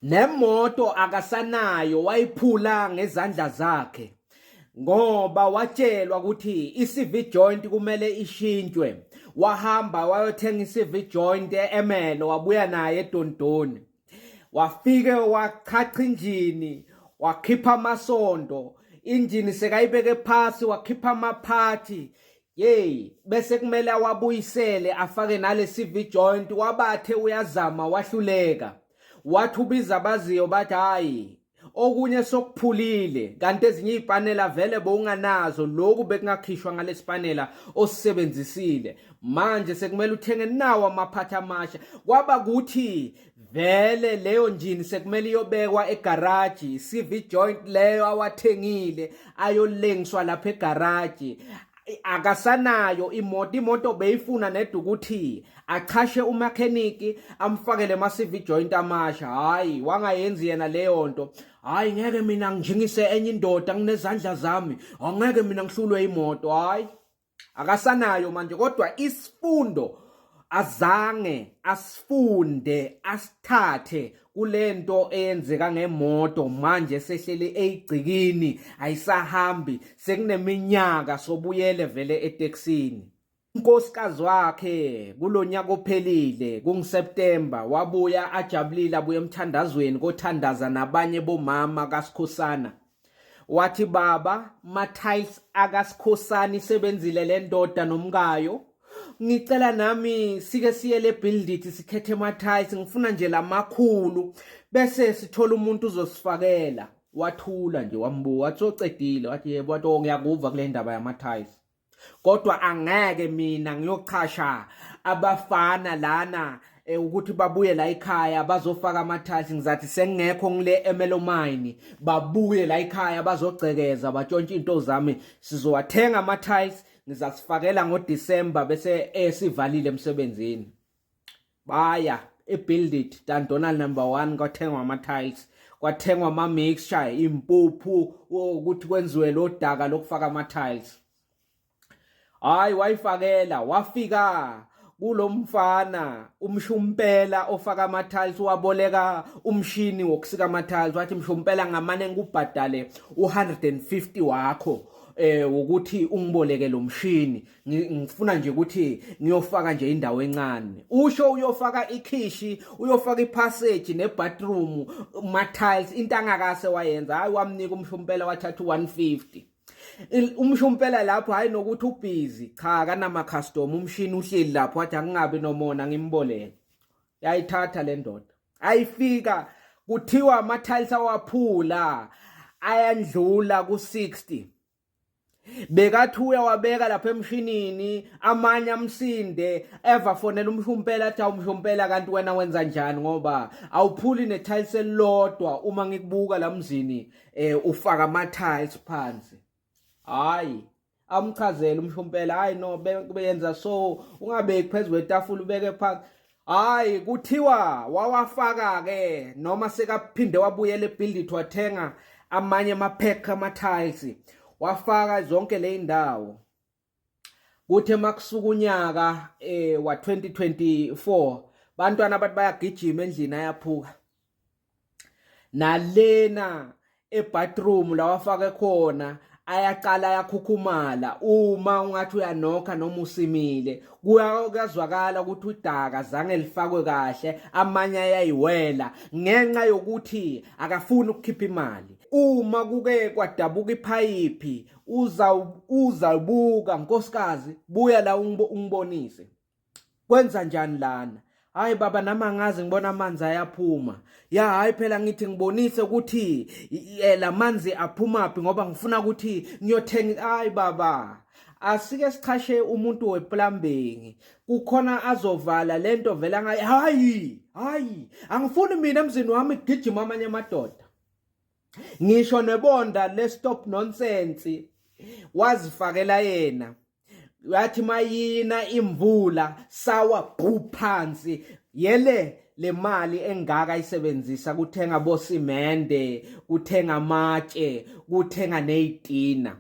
Nemoto akasanayo wayiphula ngezandla zakhe ngoba watshelwa ukuthi i-CV joint kumele ishintshwe. Wahamba wayothenga i-CV joint e-Emelo wabuya naye eDondoni. Wafike wachacha injini wakhipha amasondo, injini sekayibeke phasi wakhipha amaphathi. Yey bese kumele awabuyisele afake nale CV joint wabathe uyazama wahluleka. Wathi ubiza abaziyo bathi hayi okunye sokuphulile kanti ezinye izipanela vele bowunganazo lokhu bekungakhishwa ngalesipanela osisebenzisile manje sekumele uthenge nawo amaphathi amasha kwaba kuthi vele leyo njini sekumele iyobekwa egaraji CV joint leyo awathengile ayolengiswa lapha egaraji akasanayo imoto imoto beyifuna neda ukuthi achashe umakheniki amfakele ama-CV joint amasha hayi wangayenzi yena leyo nto hayi ngeke mina ngijingise enye indoda nginezandla zami angeke mina ngihlulwe imoto hayi akasanayo manje kodwa isifundo azange asifunde asithathe kulento eyenzeka ngemoto manje sehleli eyigcikini ayisahambi sekuneminyaka sobuyele vele etekisini unkosikazi wakhe kulonyaka ophelile kunguSeptember wabuya ajabulile abuye emthandazweni kothandaza nabanye bomama kaSikhosana wathi baba ma-tiles akasikhosana isebenzile le ndoda nomkayo ngicela nami sike siye le build it sikhethe ama-tiles ngifuna nje lamakhulu bese sithola umuntu uzosifakela wathula nje wambuka wathi socedile wathi yebo wathi oh ngiyakuva kule ndaba yama-tiles kodwa angeke mina ngiyochasha abafana lana eh, ukuthi babuye la ekhaya bazofaka ama-tiles ngizathi sengekho ngile emelomine babuye la ekhaya bazogcekeza batshontshe into zami sizowathenga ama-tiles ngizasifakela ngoDecember bese esivalile emsebenzini baya ebuild it Dundonald number 1 kwathengwa ama-tiles kwathengwa ama-mixture impuphu ukuthi kwenziwe lo daka lokufaka ama-tiles hayi wayifakela wafika kulomfana umshumpela ofaka ama-tiles waboleka umshini wokusika ama-tiles wathi mshumpela ngamane ngikubhadale u-150 wakho eh ukuthi ungiboleke lo mshini ngifuna nje ukuthi ngiyofaka nje indawo encane usho uyofaka ikhishi uyofaka ipassage nebathroom ma tiles into angakase wayenza hayi wamnika umshumpela wathatha u150 umshumpela lapho hayi nokuthi ubhizi cha kanama customer umshini uhleli lapho wathi angingabi nomona ngimboleke yayithatha le ndoda ayifika kuthiwa ama tiles awaphula ayandlula ku60 bekathi uyawabeka lapha emshinini amanye amsinde eva fonela umshumpela athi awumshumpela kanti wena wenza njani ngoba awuphuli ne-tiles elilodwa uma ngikubuka la mzini eh ufaka ama-tiles phansi hayi amchazele umshumpela hayi no beyenza so ungabeki phezu kwetafula ubeke phansi hayi kuthiwa wawafaka ke noma sekaphinde wabuyela ebuild wathenga amanye ama-pack ama-tiles wafaka zonke le indawo kuthe makusuka unyaka eh wa 2024 bantwana abathi bayagijima endlini ayaphuka nalena ebathroom la wafake khona ayaqala ayakhukhumala uma ungathi uyanokha noma usimile kuyazwakala ukuthi udaka zange lifakwe kahle amanye ayayiwela ngenxa yokuthi akafuni ukukhipha imali uma kuke kwadabuka iphayiphi uza uzabuka nkosikazi buya la ungibonise kwenza njani lana hayi baba nami angazi ngibona amanzi ayaphuma ya hayi phela ngithi ngibonise ukuthi eh, lamanzi aphumaphi ngoba ngifuna ukuthi ngiyothenga hayi baba asike sichashe umuntu weplumbing kukhona azovala lento vela ngayi hayi hayi angifuni mina emzini wami kugijima amanye amadoda ngisho nebonda le stop nonsense wazifakela yena yathi mayina imvula sawa bhu phansi yele le mali engaka isebenzisa kuthenga bosimende kuthenga amatshe kuthenga nezitina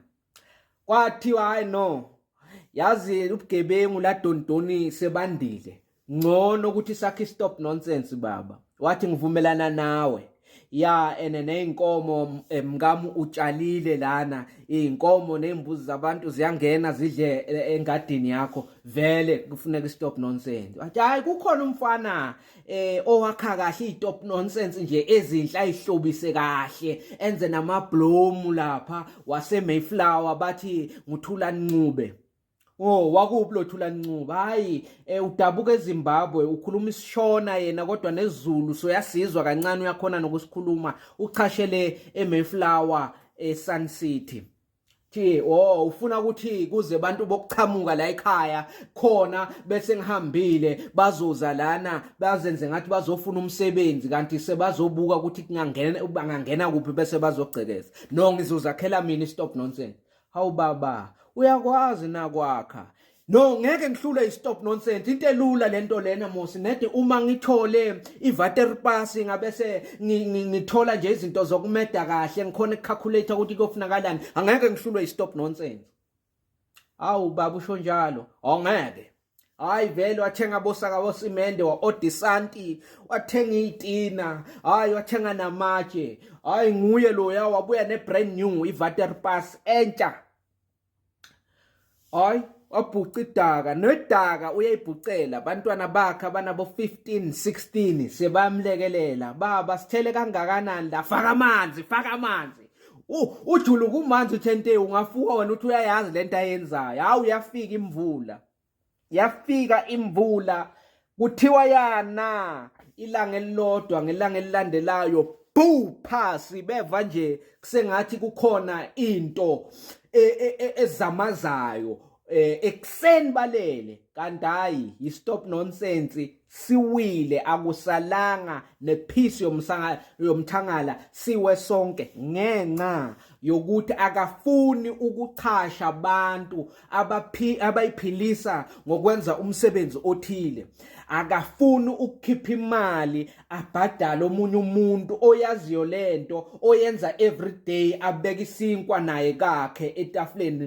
kwathiwa hayi no yazi ubugebengu la dondoni sebandile ngcono ukuthi sakhe stop nonsense baba Wathi ngivumelana nawe ya, ene ney'nkomo mkami utshalile lana, iy'nkomo ney'mbuzi zabantu ziyangena zidle engadini yakho, vele kufuneka i-stop nonsense. Wathi hayi, kukhona umfana owakha kahle i-stop nonsense nje ezinhle, ayihlobise kahle, enze namablomu lapha wase Mayflower, bathi nguThulani Ncube. Oh, wakuphi lo Thulani Ncube? Hayi, udabuka eZimbabwe, ukhuluma isishona yena kodwa nesiZulu soyasizwa kancane, uyakhona nokusikhuluma. Uchashele eMayflower eSun City. Thi, oh, ufuna ukuthi kuze abantu bokuchamuka la ekhaya khona bese ngihambile bazoza lana bazenze ngathi bazofuna umsebenzi, kanti sebazobuka ukuthi kungangena bangangena kuphi bese bazogcekeza. No, ngizozakhela mina i-stop nonsense. Hawu baba, uyakwazi nakwakha? No, ngeke ngihlule i-stop nonsense, into elula lento lena mosi. Nede uma ngithole i-waterpas ngabese ngithola nje izinto zokumeda kahle, ngikhona ukucalculate ukuthi kuyofunakalani, angeke ngihlulwe i-stop nonsense. Awu baba, usho njalo? Awungeke. Hayi vele, wathenga bosaka bosimende, wa-odisanti, wathenga iy'tina, hayi wathenga namatshe. Hayi, nguye loya wabuya ne-brand new i-waterpas entsha. Hayi, wabhuca idaka nedaka, uyayibhucela abantwana bakhe abanabo 15 16 sebamlekelela. Baba, sithele kangakanani la? Faka amanzi, faka amanzi. Ujuluka umanzi uthente, ungafuka wena uthi uyayazi lento ayenzayo. Hawu, uyafika imvula, yafika imvula, kuthiwa yana ilanga elilodwa, ngelanga elilandelayo bu phasi, beva nje kusengathi kukhona into ezamazayo ekuseni balele, kanti hayi, i-stop nonsense siwile, akusalanga nepiece yomsanga yomthangala, siwe sonke ngenxa yokuthi akafuni ukuchasha abantu abayiphilisa ngokwenza umsebenzi othile. Akafuni ukukhipha imali abhadale omunye umuntu oyaziyo lento oyenza every day, abeka isinkwa naye kakhe etafuleni.